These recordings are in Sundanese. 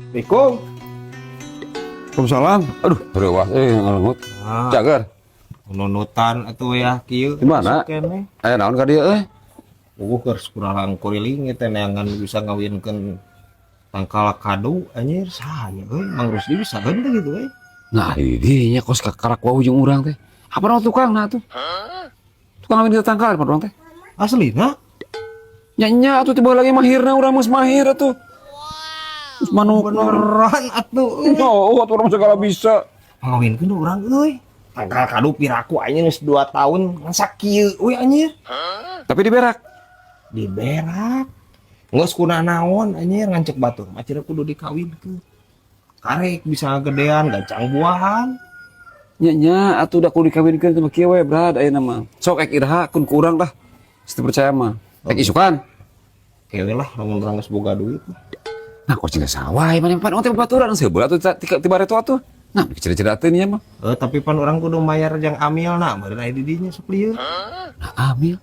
Assalamualaikum. Waalaikumsalam. Aduh, reuwas ngalengut. Ah, Cager. Nunutan atuh ya kieu. Di mana? Keneh. Aya naon ka dieu euy? Eueuh keur kurang kuriling teh neangan bisa ngawinkeun tangkal kadu anjir saha nya euy, Mang Rusdi bisa henteu gitu euy. Nah, di nya kos kakarak wau jeung urang teh. Apa naon tukang nah tuh? Tukang ngawin tangkal urang teh. Aslina? Nya nya atuh tiba lagi mahirna urang geus mahir atuh. Geus manuk beneran atuh euy. Oh, atuh urang segala bisa. Ngawinkeun urang euy. Tangkal kadu piraku anjir geus 2 tahun ngan sakieu euy anjir. Tapi diberak. Diberak. Geus kuna naon anjir ngancek batur mah cenah kudu dikawinkeun. Karek bisa gedean gancang buahan. Nya nya atuh da kudu dikawinkeun teh mah kieu we brad ayeuna mah. Sok ek iraha kun ku urang dah. Teu percaya mah. Ek isukan. Kewe lah lamun urang geus boga duit. Nah, kok cina sawah mana pan teh babaturan sebelah atuh ti bareto atuh. Nah, ceda-ceda teh nya mah. Tapi pan urang kudu mayar jang amilna meureun aya di dinya sok lieur. Nah, amil.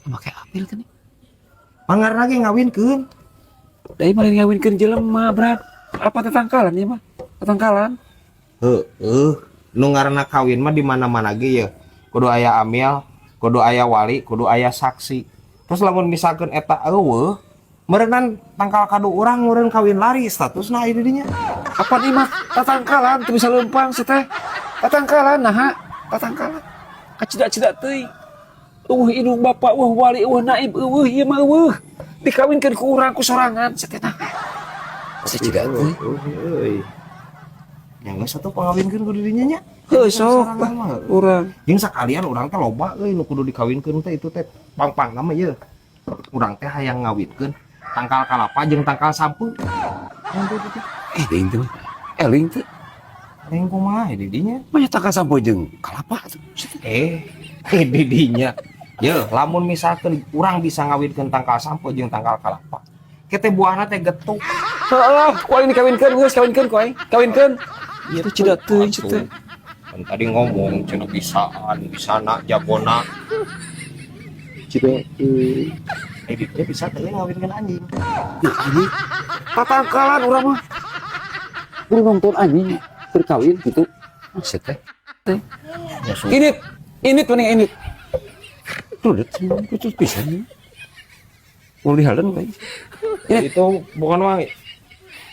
Make amil kan. Pangarna ge ngawinkeun. Da ieu mah ngawinkeun jelema, Brad. Apa teh tangkalan ieu mah? Tangkalan. Heueuh, nu ngaranna kawin mah di mana-mana ge ye. Kudu aya amil, kudu aya wali, kudu aya saksi. Terus lamun misalkeun eta eueuh, meureunnan tangkal kadu urang meureun kawin lari statusna aya di dinya. Apa ieu mah tatangkalan teu bisa leumpang si teh. Tatangkalan naha? Tatangkalan. Kacida-cida teuing. Eueuh indung bapak, eueuh wali, eueuh naib, eueuh ieu mah eueuh. Dikawinkeun ku urang ku sorangan si teh naha. Kacida teuing. Euy. Yang geus atuh pangawinkeun kudu dinya nya. Heuh sok lah urang. Jeung sakalian urang teh loba euy nu kudu dikawinkeun teh itu teh pang-pangna mah ye. Urang teh hayang ngawinkeun tangkal kalapa jeung tangkal sampeu. Deing teh mah. Eling teh. Eling kumaha di dinya? Mah tangkal sampeu jeung kalapa atuh. Di dinya. Ye, lamun misalkeun urang bisa ngawinkeun tangkal sampeu jeung tangkal kalapa. Kete buahna teh getuk. Heeh, ku aing dikawinkeun geus kawinkeun ku aing. Kawinkeun. Ieu Itu cida teuing cenah teh. Kan tadi ngomong cenah bisaan, bisana jagona. Cida teuing. Dia bisa teh ngawinkeun anjing. Nah, anjing. Tatangkalan urang mah. Kudu nonton anjing berkawin gitu. Maksud teh. Teh. Ya, Init, init mending init. Rudet, itu pisan. Ulah dihalden ku aing. Init. Itu bukan mah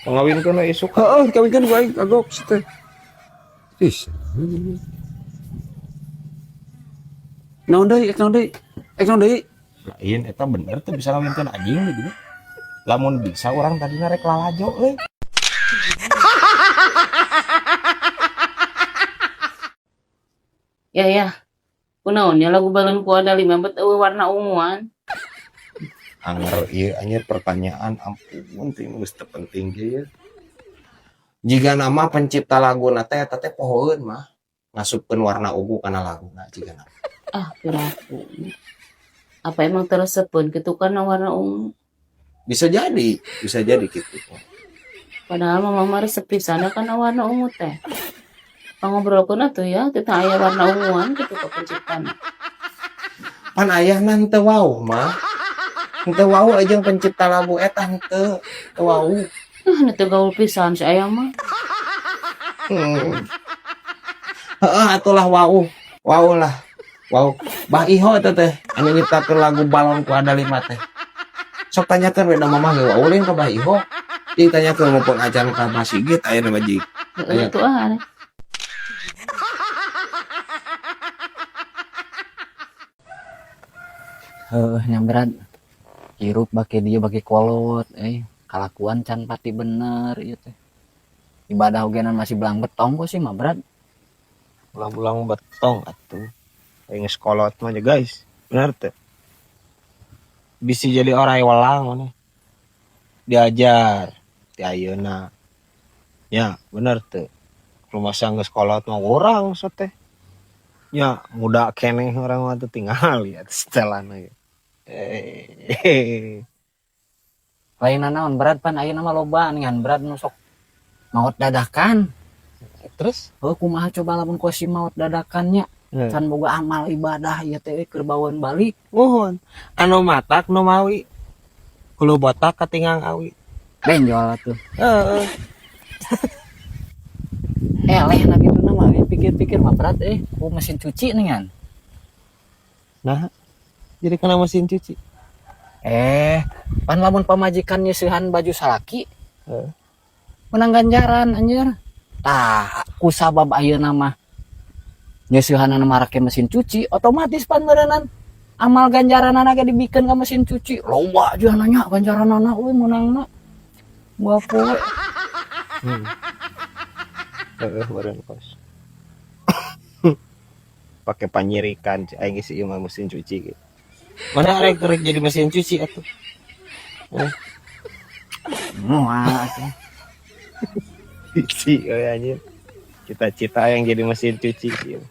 ngawinkeun we isuk. Heeh, dikawinkeun ku aing kagok si teh. Ih. Naon deui, ek naon deui? Ek naon deui? Lain eta bener teh bisa ngawinkeun anjing gitu. Lamun bisa urang tadina rek lalajo euy. Ya ya. Kunaon nya lagu balon ku ada 5 bet eueuh warna unguan. Anger ieu anjir pertanyaan ampun teh geus teu penting ge ye. Jiga nama pencipta laguna teh eta teh pohoeun mah ngasupkeun warna ungu kana laguna jiga nama. Ah, piraku. Apa emang teresepeun kitu kana warna ungu? Bisa jadi gitu. Padahal mama mah resep pisan kana warna ungu teh. Pangobrolkeun atuh ya tentang aya warna unguan kitu ka penciptana. Pan ayahna henteu wau mah. Henteu wau jeung pencipta lagu eta henteu, teu wau. Ah, nu teu gaul pisan si ayah mah. Heeh, atulah wau. Wau lah. Wau. Bah Iho eta teh anu nyiptakeun lagu Balonku Ada 5 teh. Sok tanyakeun we da mamah ge wau lain ka Bah Iho. Jeung tanyakeun mumpung acan ka Bah Sigit aya nu majik. Heeh, atuh ah. Heuh, nya berat. Hirup bake dia bake kolot kalakuan can pati bener ieu teh. Ibadah ogenan masih belang betong kok sih mah berat. Belang-belang betong atuh. Aing geus kolot mah guys. Bener teh. Bisa jadi orang welang maneh. Diajar ti ayeuna. Ya, bener teh. Rumasa geus kolot mah urang so teh. Ya, muda keneh urang mah teh tinggal lihat setelan ge. Lain naon berat pan ayeuna mah loba ngan berat nu sok maot dadakan. Terus? Heuh, kumaha coba lamun kosi maot dadakannya? Can boga amal ibadah ieu teh keur baweun balik. Muhun. Anu matak nu mawi. Hulu botak katingang awi. Benjol atuh. Heeh. Eleh na gitu nama pikir-pikir mah berat ku mesin cuci nih kan. Nah, jadi kena mesin cuci. Pan lamun pamajikan nyeusehan baju salaki. Heeh. Menang ganjaran anjir. Tah, ku sabab ayeuna mah nyeusehanana marake mesin cuci, otomatis pan meureunnan amal ganjaranana ge dibikeun ka mesin cuci. Loba aja nanya ganjaranana euy meunangna. Gua poe. Heeh, meureun kos. Pakai panyirikan aing geus ieu mah mesin cuci gitu. Mana rek rek jadi mesin cuci atuh. Moal atuh. Cuci euy anjir. Cita-cita yang jadi mesin cuci sih.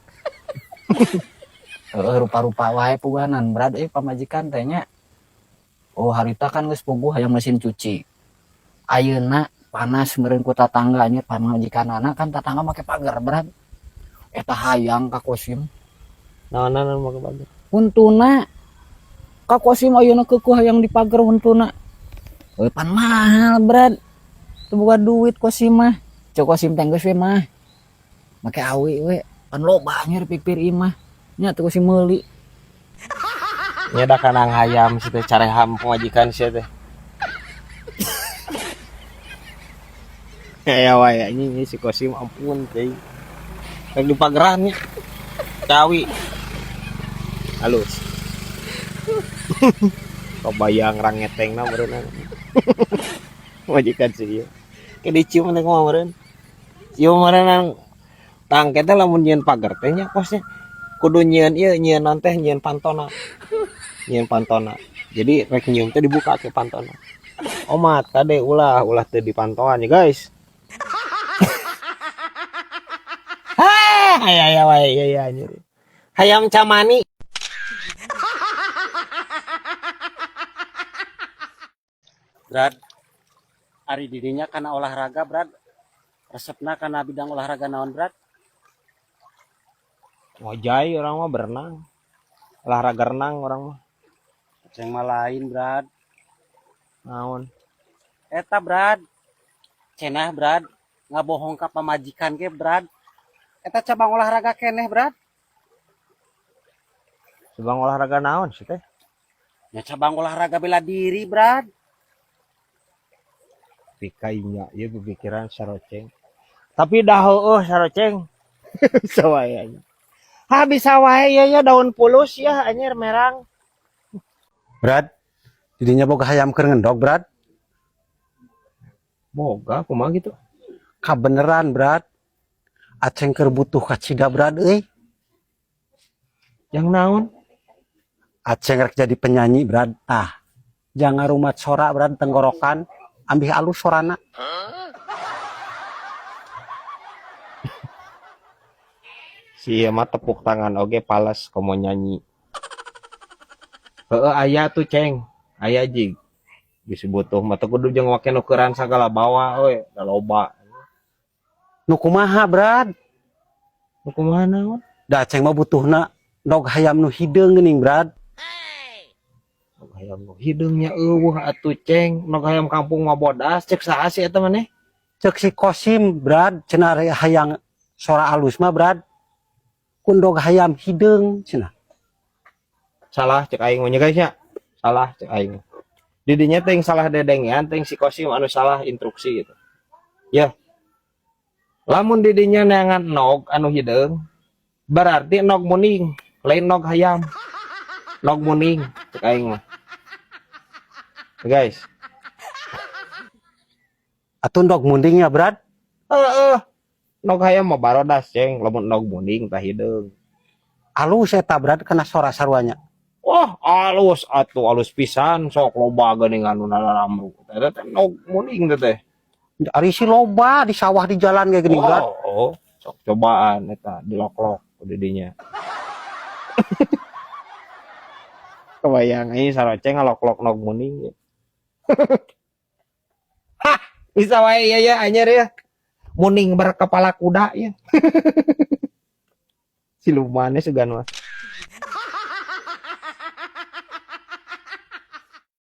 Heeh, rupa-rupa wae puguhanan berat pamajikan teh nya. Oh, harita kan geus puguh hayang mesin cuci. Ayeuna panas meureun ku tatangga nya pamajikanana kan tatangga make pagar berat. Eta hayang ka Kosim. Naonan make pagar? Huntuna. Ka Kosim ayeuna keukuh hayang dipagar huntuna. Euy pan mahal berat. Teu boga duit Kosim mah. Cek Kosim teh geus we mah. Make awi we. Pan loba anjir pipir imah. Nya teu Kosim meuli. Nya da kanang hayam si teh careham pamajikan sia teh. Ya wae anjing si Kosim ampun teh. Rek dipageran nya. Cawi. Halus. Kebayang rangetengna meureun. Majikan si ieu. Ke dicium teh kumaha meureun. Cium meureun tangke teh lamun nyieun pager teh nya kosnya kudu nyieun ieu nyieun naon teh nyieun pantona. Nyieun pantona. Jadi rek nyium teh dibuka ke pantona. Omat kade ulah ulah teu dipantoan ya guys. Hah, aya wae ieu ya anjir. Hayam camani. Brad, ari dirinya kana olahraga Brad. Resepna kana bidang olahraga naon Brad? Ngojay orang mah berenang. Olahraga renang orang mah. Ceng mah lain Brad. Naon? Eta Brad. Cenah Brad, ngabohong ka pamajikan ge Brad. Eta cabang olahraga keneh Brad. Cabang olahraga naon sih teh? Ya cabang olahraga bela diri Brad. Pikainya ieu pikiran saroceng. Tapi dah heueuh saroceng. Bisa wae anjir. Ha bisa wae ieu ya daun pulus ya anjir merang. Brad, didinya boga hayam keur ngendog Brad. Boga kumaha gitu? Kabeneran Brad. Aceng keur butuh kacida Brad euy. Yang naon? Aceng rek jadi penyanyi Brad. Tah. Jangan rumat sora Brad tenggorokan, ambih alus sorana. Si ieu mah tepuk tangan oge pales komo nyanyi. Heeh aya tuh ceng, aya jig. Bisi butuh mah teu kudu jeung wake nukeran sagala bawa we, da loba. Nu kumaha Brad? Nu kumaha naon? Da aceng mah butuhna ndog hayam nu hideung geuning Brad. Ndog hayam nu hideung nya eueuh atuh ceng, ndog hayam kampung mah bodas cek saha sih eta maneh? Cek si Kosim Brad, cenah hayang sora alus mah Brad. Ku ndog hayam hideung cenah. Salah cek aing mah nya guys nya. Salah cek aing. Didinya teh salah dedengean teh si Kosim anu salah instruksi gitu. Ya. Lamun didinya neangan nog anu hideung berarti nog muning, lain nog hayam. Nog muning cek aing mah. Guys. Atuh nog munding ya Brad? Heeh. Nog hayam mah barodas ceng, lamun nog muning tah hideung. Alus eta Brad kana sora saruanya. Wah, alus atuh alus pisan sok loba geuning anu nalaramru. Eta teh nog muning teh teh. Ari si loba di sawah di jalan kayak gini Brad. Oh, sok cobaan eta dilok-lok ku didinya. Kebayang ini saroceng ngalok-lok nog muning ya. Hah, bisa wae ya ya anjir ya. Muning berkepala kuda ya. Silumannya sugan mah.